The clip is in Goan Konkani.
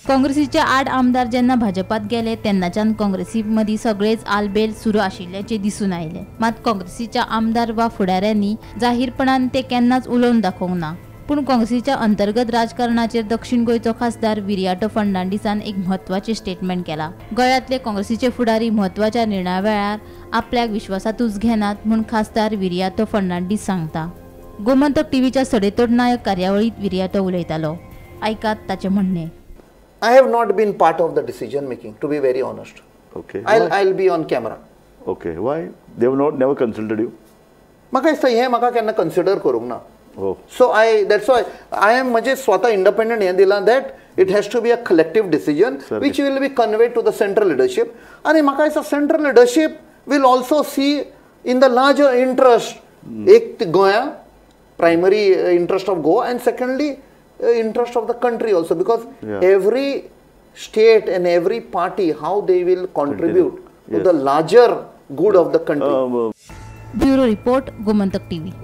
काँग्रेसीचे 8 आमदार जेन्ना भाजपात गेले तेन्नाच्यान काँग्रेसी मदीं सगळेच आलबेल सुरू आशिल्ल्याचें दिसून आयलें. मात काँग्रेसीच्या आमदार वा फुडाऱ्यांनी जाहीरपणान ते केन्नाच उलोवन दाखोवंक ना. पूण काँग्रेसीच्या अंतर्गत राजकारणाचेर दक्षिण गोंयचो खासदार विरियाटो फर्नांडीसान एक म्हत्वाचें स्टेटमेंट केला. गोंयांतले काँग्रेसीचे फुडारी म्हत्वाच्या निर्णया वेळार आपल्याक विश्वासांतूच घेनात म्हूण खासदार विरियाटो फर्नांडीस सांगता. गोमंतक टीव्हीच्या सडेतोड नायक कार्यावळींत विरियाटो उलयतालो. आयकात ताचें म्हणणें. I have not been part of the decision making, to be very honest. Okay. I'll be on camera. Okay. Why? They have not never consulted you? म्हाका दिसता हें म्हाका केन्ना कन्सिडर करूंक ना. Oh. So that's why I am म्हणजे स्वता इंडिपेंडंट हें दिलां that it has to be a collective decision which will be conveyed to the central leadership. आनी म्हाका दिसता central leadership will also see in the larger interest. एक गोंया primary interest of Goa and secondly interest of the country also, because every state and every party how they will contribute to the larger good of the country. Bureau report, Gomantak TV.